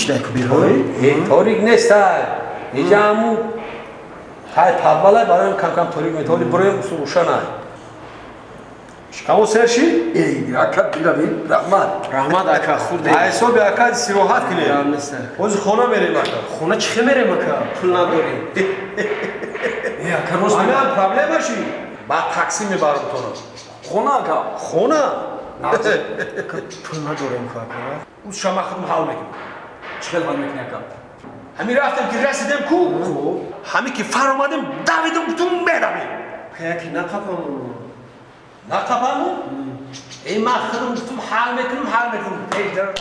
шидай ку берой? Торик нестай. Иҷа ҳаму тай подвалай барои кам-кам торик метавони бироем рӯшанай. Шикамо сер шид? Эй, ака биравем. Раҳмат. Раҳмат ака, хурде. Ҳисоби ака сироҳат кунем. Ҳозир хона мерем ака. Хона чӣ хел мерем ака? Пул надорем. Ака рост мегӯям, проблема шид. Ба такси мебарам тона. Хона ака? Хона. Пул надорем ку ака. Уз шама худам ҳал мекунам. Чӣ хел ҳал мекунӣ ака? Ҳамин рафтем ки расидем ку, ҳамин ки фаромадем, давидем бутун меравем. Яки нақапаму. Нақапаму? Эй, ман худам бутун ҳал мекунам, ҳал мекунам.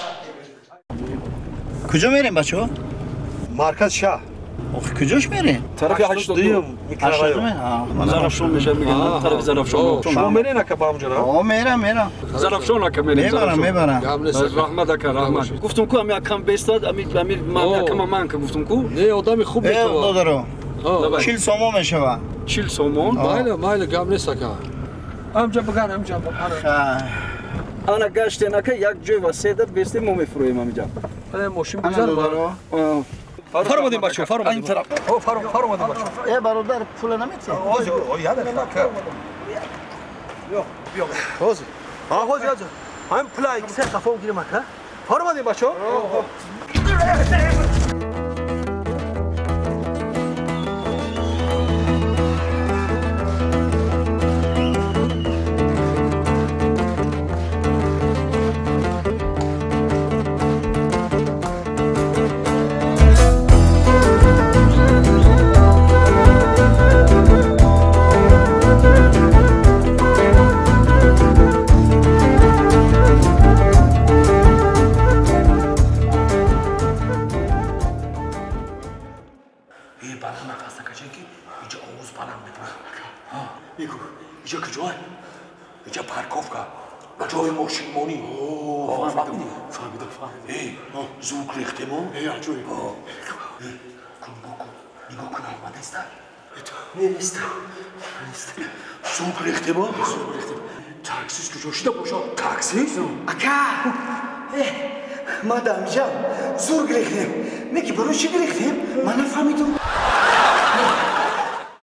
Куҷо мерем, бачаҳо? Марказ шаҳр. Охи куҷош мерем? Тарафи 82 микрорайон. Зарафшон мешавад мегӯянд, тарафи Зарафшон. Шумо мерен ака ба ҳамҷо? О, мерам, мерам. Зарафшон ака мерем. Мебарам, мебарам. Раҳмат ака, раҳмат. Гуфтум ку ами акам бестад, ами ами ман акама ман ка гуфтум ку. Не, одами хуб метавад. Додаро. 40 сомон мешавад. 40 сомон? Майла, майла, гап нест ака. Ҳамҷа бигар, ҳамҷа. Ана гаштен ака як ҷой васеъ бестем мо мефурӯем ҳамиҷа. Мошин бигзар. Фаромадем бачаҳо, фаромадем. Фаромадем бачаҳо. Э, бародар, пула наметиҳӣ? Ҳозир, як дақиқа. Биё, биё. Ҳозир. Ҳа, ҳозир, ҳозир. Ҳамин пула икиса қафом гирем ака. Фаромадем бачаҳо. Ака! Ма дамҷа зур гирехтем. Не ки барои чӣ гирехтем? Ман нафаҳмидум.